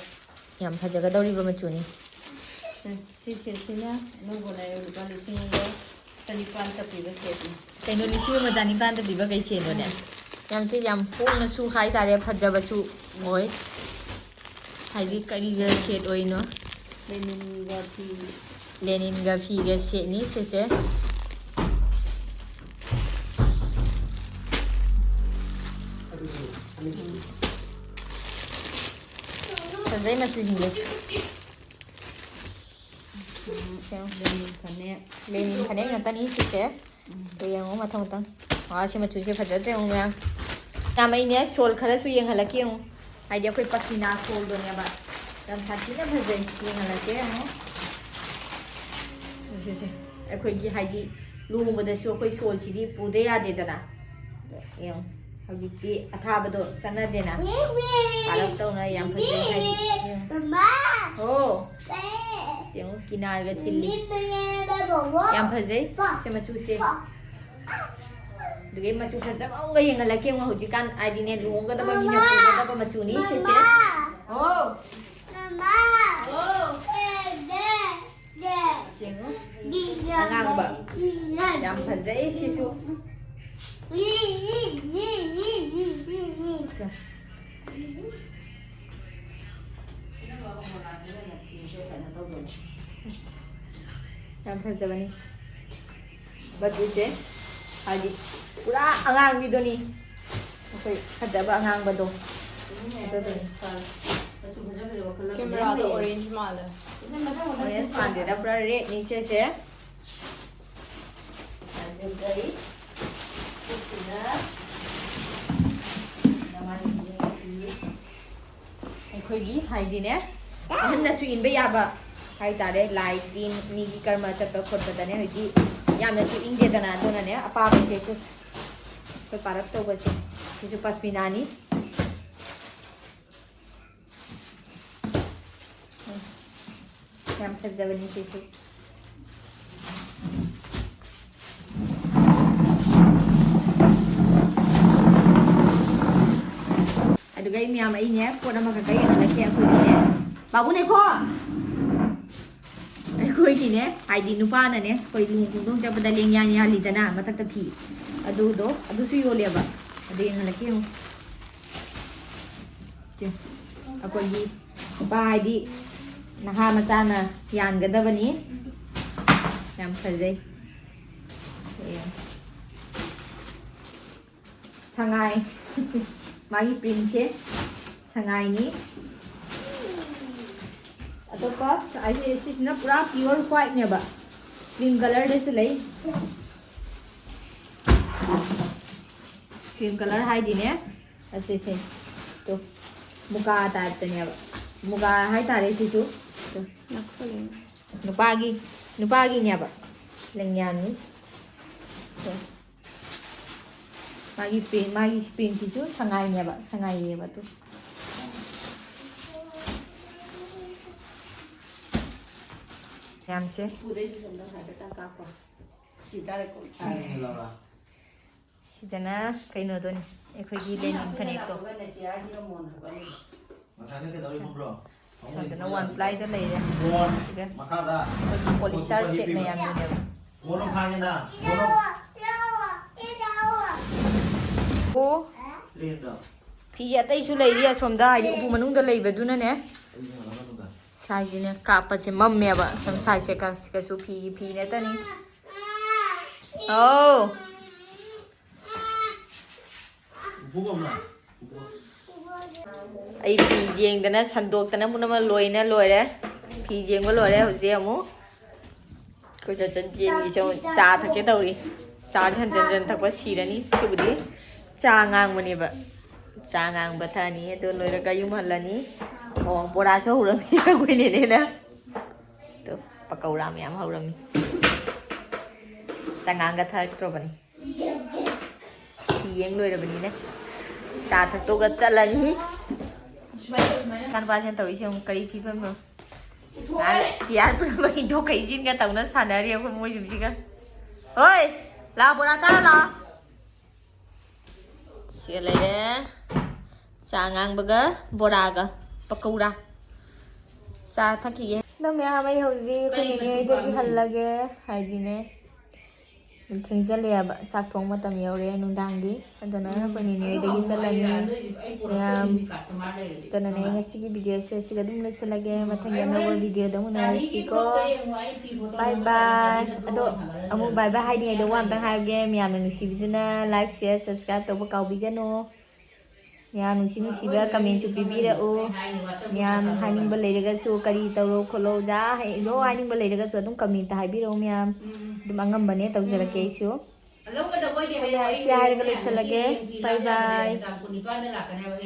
ꯌꯥꯝ ꯐꯖꯒꯗꯧꯔꯤꯕ ꯃꯆꯨꯅꯤ꯫ ꯁꯤ ꯁꯦꯠꯁꯤꯅ ꯑꯅꯧꯕ ꯂꯩꯔꯦ, ꯂꯨꯄꯥ ꯂꯤꯁꯤꯡ ꯑꯃꯒ ꯆꯅꯤꯄꯥꯟ ꯆꯠꯄꯤꯕ ꯁꯦꯠꯅꯤ꯫ ꯀꯩꯅꯣ, ꯂꯤꯁꯤꯡ ꯑꯃ ꯆꯅꯤꯄꯥꯟꯗ ꯄꯤꯕ ꯀꯩ ꯁꯦꯠꯅꯣꯅꯦ? ꯎꯝ꯫ ꯌꯥꯝ ꯁꯤ ꯌꯥꯝ ꯍꯣꯡꯅꯁꯨ ꯍꯥꯏꯇꯥꯔꯦ, ꯐꯖꯕꯁꯨ ꯑꯣꯏ꯫ ꯍꯥꯏꯗꯤ ꯀꯔꯤꯒ ꯁꯦꯠ ꯑꯣꯏꯅꯣ? ꯂꯦꯅꯤꯟꯒ ꯐꯤ꯫ ꯂꯦꯅꯤꯟꯒ ꯐꯤꯒ ꯁꯦꯠꯅꯤ ꯁꯤꯁꯦ꯫ ꯐꯖꯩ ꯃꯆꯨꯁꯤꯡꯁꯦ꯫ ꯎꯝ, ꯁꯦ ꯌꯦꯡꯉꯨ꯫ ꯂꯦꯅꯤꯟ ꯐꯅꯦꯛ꯫ ꯂꯦꯅꯤꯟ ꯐꯅꯦꯛ ꯉꯥꯛꯇꯅꯤ ꯁꯤꯁꯦ꯫ ꯎꯝ꯫ ꯑꯗꯨ ꯌꯦꯡꯉꯨ ꯃꯊꯪ ꯃꯊꯪ꯫ ꯋꯥ, ꯁꯤ ꯃꯆꯨꯁꯦ ꯐꯖꯗ꯭ꯔꯦ ꯌꯦꯡꯉꯨ ꯃꯌꯥꯝ꯫ ꯌꯥꯝ ꯑꯩꯅꯦ ꯁꯣꯜ ꯈꯔꯁꯨ ꯌꯦꯡꯍꯜꯂꯛꯀꯦ ꯌꯦꯡꯉꯨ꯫ ꯍꯥꯏꯗꯤ ꯑꯩꯈꯣꯏ ꯄꯁꯃꯤꯅꯥ ꯁꯣꯜꯗꯣꯅꯦꯕ꯫ ꯌꯥꯝ ꯁꯥꯊꯤꯅ ꯐꯖꯩ꯫ ꯌꯦꯡꯍꯜꯂꯛꯀꯦ ꯌꯦꯡꯉꯨ꯫ ꯁꯤꯁꯦ ꯑꯩꯈꯣꯏꯒꯤ ꯍꯥꯏꯗꯤ ꯂꯨꯍꯣꯡꯕꯗꯁꯨ ꯑꯩꯈꯣꯏ ꯁꯣꯜꯁꯤꯗꯤ ꯄꯨꯗ ꯌꯥꯗꯦꯗꯅ꯫ ꯌꯦꯡꯉꯨ꯫ ꯍꯧꯖꯤꯛꯇꯤ ꯑꯊꯥꯕꯗꯣ ꯆꯠꯅꯗꯦꯅ꯫ ꯄꯥꯔꯞ ꯇꯧꯅ ꯌꯥꯝ ꯐꯖꯩ ꯍꯥꯏꯗꯤ꯫ ꯌꯦꯡꯉꯣ꯫ ꯃꯃꯥ! ꯑꯣ! ꯁꯦ! ꯌꯦꯡꯉꯣ, ꯀꯤꯅꯥꯔꯒ ꯊꯤꯜꯂꯤ꯫ ꯃꯤꯠꯇ ꯌꯦꯡꯉꯒ ꯕꯣꯕꯣ꯫ ꯌꯥꯝ ꯐꯖꯩ꯫ ꯄꯥ! ꯁꯤ ꯃꯆꯨꯁꯦ꯫ ꯄꯥ! ꯑꯗꯨꯗꯒꯤ ꯃꯆꯨ ꯐꯖꯕ ꯑꯃꯒ ꯌꯦꯡꯍꯜꯂꯛꯀꯦ꯫ ꯌꯦꯡꯉꯣ, ꯍꯧꯖꯤꯛꯀꯥꯟ ꯍꯥꯏꯗꯤꯅꯦ, ꯂꯨꯍꯣꯡꯒꯗꯕ ꯃꯤꯅ ꯃꯃꯥ! ꯄꯨꯒꯗꯕ ꯃꯆꯨꯅꯤ ꯁꯤꯁꯦ꯫ ꯃꯃꯥ! ꯑꯣ! ꯃꯃꯥ! ꯑꯣ! ꯑꯦ, ꯗꯦ, ꯗꯦ꯫ ꯌꯦꯡꯉꯨ꯫ ꯗꯤ, ꯌꯥꯝ ꯑꯉꯥꯡꯕ꯫ ꯂꯩ꯫ ꯌꯥꯝ ꯐꯖꯩ ꯁꯤꯁꯨ꯫ ꯌꯤ, ꯌꯤ, ꯌꯤ꯫ ꯌꯥꯝ ꯐꯖꯕꯅꯤ꯫ ꯕꯗꯨꯁꯦ ꯍꯥꯏꯗꯤ ꯄꯨꯔꯥ ꯑꯉꯥꯡꯕꯤꯗꯨꯅꯤ꯫ ꯑꯩꯈꯣꯏ ꯐꯖꯕ ꯑꯉꯥꯡꯕꯗꯣ꯫ ꯑꯗꯨꯗꯨꯅꯤ꯫ ꯀꯦꯃꯦꯔꯥꯗ ꯑꯣꯔꯦꯟꯖ ꯃꯥꯜꯂꯦ꯫ ꯑꯣꯔꯦꯟꯖ ꯃꯥꯟꯗꯦꯗ, ꯄꯨꯔꯥ ꯔꯦꯗꯅꯤ ꯁꯤꯁꯦ꯫ ꯑꯩꯈꯣꯏꯒꯤ ꯍꯥꯏꯗꯤꯅꯦ, ꯑꯍꯟꯅꯁꯨ ꯏꯟꯕ ꯌꯥꯕ ꯍꯥꯏꯇꯥꯔꯦ, ꯂꯥꯏ ꯇꯤꯟ ꯃꯤꯒꯤ ꯀꯔꯃ ꯆꯠꯄ ꯈꯣꯠꯄꯗꯅꯦ ꯍꯧꯖꯤꯛꯇꯤ ꯌꯥꯝꯅꯁꯨ ꯏꯪꯗꯦꯗꯅ, ꯑꯗꯨꯅꯅꯦ ꯑꯄꯥꯕꯁꯦ ꯑꯩꯈꯣꯏ, ꯑꯩꯈꯣꯏ ꯄꯥꯔꯞ ꯇꯧꯕꯁꯦ꯫ ꯁꯤꯁꯨ ꯄꯁꯃꯤꯅꯥꯅꯤ꯫ ꯌꯥꯝ ꯐꯖꯕꯅꯤ ꯁꯤꯁꯨ꯫ ꯑꯗꯨꯒ ꯑꯩ ꯃꯌꯥꯝ, ꯑꯩꯅꯦ ꯄꯣꯠ ꯑꯃꯈꯛꯀ ꯌꯦꯡꯍꯜꯂꯛꯀꯦ꯫ ꯑꯩꯈꯣꯏꯒꯤꯅꯦ, ꯕꯥꯕꯨꯅꯦꯀꯣ, ꯑꯩꯈꯣꯏꯒꯤꯅꯦ ꯍꯥꯏꯗꯤ ꯅꯨꯄꯥꯅꯅꯦ, ꯑꯩꯈꯣꯏ ꯂꯨꯍꯣꯡ ꯈꯣꯡꯗꯣꯡ ꯆꯠꯄꯗ ꯂꯦꯡ ꯌꯥꯟ ꯌꯥꯜꯂꯤꯗꯅ ꯃꯊꯛꯇ ꯐꯤ, ꯑꯗꯨꯗꯣ, ꯑꯗꯨꯁꯨ ꯌꯣꯜꯂꯦꯕ꯫ ꯑꯗꯨ ꯌꯦꯡꯍꯜꯂꯛꯀꯦ ꯌꯦꯡꯉꯨ꯫ ꯁꯦ, ꯑꯩꯈꯣꯏꯒꯤ ꯅꯨꯄꯥ ꯍꯥꯏꯗꯤ ꯅꯍꯥ ꯃꯆꯥꯅ ꯌꯥꯟꯒꯗꯕꯅꯤ꯫ ꯌꯥꯝ ꯐꯖꯩ꯫ ꯁꯦ꯫ ꯁꯉꯥꯏ꯫ ꯃꯥꯒꯤ ꯄ꯭ꯔꯤꯟꯁꯦ ꯁꯉꯥꯏꯅꯤ꯫ ꯑꯇꯣꯞꯄ ꯑꯩꯁꯦ ꯁꯤꯁꯤꯅ ꯄꯨꯔꯥ ꯄꯤꯌꯣꯔ ꯋꯥꯏꯠꯅꯦꯕ, ꯀ꯭ꯔꯤꯝ ꯀꯂꯔꯗꯁꯨ ꯂꯩ꯫ ꯀ꯭ꯔꯤꯝ ꯀꯂꯔ ꯍꯥꯏꯗꯤꯅꯦ, ꯑꯁꯤꯁꯦ ꯇꯣ, ꯃꯨꯒꯥ ꯇꯥꯏꯞꯇꯅꯦꯕ, ꯃꯨꯒꯥ ꯍꯥꯏꯇꯥꯔꯦ ꯁꯤꯁꯨ꯫ ꯇꯣ, ꯅꯨꯄꯥꯒꯤ, ꯅꯨꯄꯥꯒꯤꯅꯦꯕ, ꯂꯦꯡꯌꯥꯟꯅꯤ꯫ ꯇꯣ꯫ ꯃꯥꯒꯤ ꯄꯦꯟ, ꯃꯥꯒꯤ ꯄꯦꯟꯁꯤꯁꯨ ꯁꯉꯥꯏꯅꯦꯕ, ꯁꯉꯥꯏꯅꯦꯕ ꯑꯗꯨ꯫ ꯃꯌꯥꯝꯁꯦ꯫ ꯎꯄꯨꯗꯩꯁꯨ ꯁꯣꯝꯗ ꯍꯥꯏꯐꯦꯠꯇꯪ ꯀꯥꯞꯄꯣ꯫ ꯁꯤ ꯇꯥꯔꯦꯀꯣ꯫ ꯁꯤꯗꯅ ꯀꯩꯅꯣꯗꯨꯅꯤ, ꯑꯩꯈꯣꯏꯒꯤ ꯂꯦꯅꯤꯟ ꯐꯅꯦꯛꯇꯣ꯫ ꯉꯁꯥꯏꯅ ꯀꯩꯗꯧꯔꯤ ꯈꯪꯕ꯭ꯔꯣ? ꯁꯣꯝꯗꯅ ꯋꯥꯟ ꯄ꯭ꯂꯥꯏꯗ ꯂꯩꯔꯦ꯫ ꯁꯤꯒ ꯑꯩꯈꯣꯏꯒꯤ ꯄꯣꯂꯤꯁꯇꯔ ꯁꯦꯠ ꯃꯌꯥꯝꯗꯨꯅꯦꯕ꯫ ꯑꯣ꯫ ꯐꯤꯁꯦ ꯑꯇꯩꯁꯨ ꯂꯩꯔꯤ ꯑꯁꯣꯝꯗ, ꯍꯥꯏꯗꯤ ꯎꯄꯨ ꯃꯅꯨꯡꯗ ꯂꯩꯕꯗꯨꯅꯅꯦ꯫ ꯁꯥꯏꯁꯤꯅꯦ ꯀꯥꯞꯄꯁꯦ ꯃꯝꯃꯦꯕ꯫ ꯁꯨꯝ ꯁꯥꯏꯁꯦ ꯀ-, ꯀꯩꯁꯨ ꯐꯤꯒꯤ ꯐꯤ ꯅꯠꯇꯅꯤ꯫ ꯑꯧ꯫ ꯑꯩ ꯐꯤ ꯌꯦꯡꯗꯅ ꯁꯟꯗꯣꯛꯇꯅ ꯄꯨꯝꯅꯃꯛ ꯂꯣꯏꯅ ꯂꯣꯏꯔꯦ꯫ ꯐꯤ ꯌꯦꯡꯕ ꯂꯣꯏꯔꯦ꯫ ꯍꯧꯖꯤꯛ ꯑꯃꯨꯛ ꯑꯩꯈꯣꯏ ꯆꯟꯆꯟ ꯆꯦꯟꯒꯤꯁꯦ ꯑꯃꯨꯛ ꯆꯥ ꯊꯛꯀꯦ ꯇꯧꯔꯤ꯫ ꯆꯥꯁꯦ ꯍꯟꯖꯟ ꯍꯟꯖꯟ ꯊꯛꯄ ꯁꯤꯔꯅꯤ꯫ ꯁꯤꯕꯨꯗꯤ ꯆꯥ ꯉꯥꯡꯕꯅꯦꯕ꯫ ꯆꯥ ꯉꯥꯡꯕ ꯊꯛꯑꯅꯤ꯫ ꯑꯗꯨ ꯂꯣꯏꯔꯒ ꯌꯨꯝ ꯍꯜꯂꯅꯤ꯫ ꯑꯣ, ꯕꯣꯔꯥꯁꯨ ꯍꯧꯔꯝꯃꯤ ꯑꯩꯈꯣꯏ ꯅꯦꯅꯦꯅ꯫ ꯑꯗꯣ ꯄꯀꯧꯔꯥ ꯃꯌꯥꯝ ꯍꯧꯔꯝꯃꯤ꯫ ꯆꯉꯥꯡꯒ ꯊꯛꯇ꯭ꯔꯕꯅꯤ꯫ ꯐꯤ ꯌꯦꯡ ꯂꯣꯏꯔꯕꯅꯤꯅ ꯆꯥ ꯊꯛꯇꯣꯛꯑꯒ ꯆꯠꯂꯅꯤ꯫ ꯏꯆꯥꯅꯨꯄꯥꯁꯤꯅ ꯇꯧꯔꯤꯁꯦ ꯑꯃꯨꯛ ꯀꯔꯤ ꯐꯤꯕꯝꯅꯣ? ꯆꯤꯌꯥꯔ ꯄꯨꯝꯅꯃꯛ ꯏꯟꯊꯣꯛ ꯏꯟꯁꯤꯟꯒ ꯇꯧꯅ ꯁꯥꯟꯅꯔꯤ ꯑꯩꯈꯣꯏ ꯃꯣꯏꯁꯤꯡꯁꯤꯒ꯫ ꯍꯣꯏ, ꯂꯥꯛꯑꯣ, ꯕꯣꯔꯥ ꯆꯥꯔꯣ ꯂꯥꯛꯑꯣ꯫ ꯁꯤꯒ ꯂꯩꯔꯦ꯫ ꯆꯥ ꯑꯉꯥꯡꯕꯒ ꯕꯣꯔꯥꯒ ꯄꯀꯧꯔꯥ꯫ ꯆꯥ ꯊꯛꯈꯤꯒꯦ꯫ ꯑꯗꯣ ꯃꯌꯥꯝ, ꯑꯩ ꯍꯧꯖꯤꯛ ꯑꯩꯈꯣꯏ ꯅꯦꯅꯦ ꯍꯣꯏꯗꯒꯤ ꯍꯜꯂꯒꯦ꯫ ꯍꯥꯏꯗꯤꯅꯦ, ꯊꯦꯡꯖꯤꯜꯂꯛꯑꯦꯕ, ꯆꯥꯛ ꯊꯣꯡ ꯃꯇꯝ ꯌꯧꯔꯦ ꯅꯨꯡꯗꯥꯡꯒꯤ꯫ ꯑꯗꯨꯅ ꯑꯩꯈꯣꯏ ꯅꯦꯅꯦ ꯍꯣꯏꯗꯒꯤ ꯆꯠꯂꯅꯤ ꯃꯌꯥꯝ꯫ ꯑꯗꯨꯅꯅꯦ, ꯉꯁꯤꯒꯤ ꯚꯤꯗꯤꯑꯣꯁꯦ ꯁꯤꯒ ꯑꯗꯨꯝ ꯂꯣꯏꯁꯤꯜꯂꯒꯦ꯫ ꯃꯊꯪꯒꯤ ꯑꯅꯧꯕ ꯚꯤꯗꯤꯑꯣꯗ ꯑꯃꯨꯛ ꯎꯅꯔꯁꯤꯀꯣ꯫ ꯕꯥꯏ ꯕꯥꯏ꯫ ꯑꯗꯣ ꯑꯃꯨꯛ ꯕꯥꯏ ꯕꯥꯏ ꯍꯥꯏꯗ꯭ꯔꯤꯉꯩꯗ ꯋꯥ ꯑꯝꯇꯪ ꯍꯥꯏꯒꯦ꯫ ꯃꯌꯥꯝꯅ ꯅꯨꯡꯁꯤꯕꯤꯗꯨꯅ ꯂꯥꯏꯛ, ꯁꯤꯌꯔ, ꯁꯕꯁꯀ꯭ꯔꯥꯏꯕ ꯇꯧꯕ ꯀꯥꯎꯕꯤꯒꯅꯨ꯫ ꯃꯌꯥꯝ ꯅꯨꯡꯁꯤ ꯅꯨꯡꯁꯤꯕ ꯀꯃꯦꯟꯁꯨ ꯄꯤꯕꯤꯔꯛꯎ꯫ ꯃꯌꯥꯝ ꯍꯥꯏꯅꯤꯡꯕ ꯂꯩꯔꯒꯁꯨ, ꯀꯔꯤ ꯇꯧꯔꯣ ꯈꯣꯠꯂꯣ, ꯖꯥ ꯍꯥꯏ-, ꯂꯣꯏ ꯍꯥꯏꯅꯤꯡꯕ ꯂꯩꯔꯒꯁꯨ ꯑꯗꯨꯝ ꯀꯃꯦꯟꯇ ꯍꯥꯏꯕꯤꯔꯛꯎ ꯃꯌꯥꯝ꯫ ꯑꯗꯨꯝ ꯑꯉꯝꯕꯅꯦ ꯇꯧꯖꯔꯛꯀꯦ ꯑꯩꯁꯨ꯫ ꯁꯤ ꯍꯥꯏꯔꯒ ꯂꯣꯏꯁꯤꯜꯂꯒꯦ꯫ ꯕꯥꯏ ꯕꯥꯏ꯫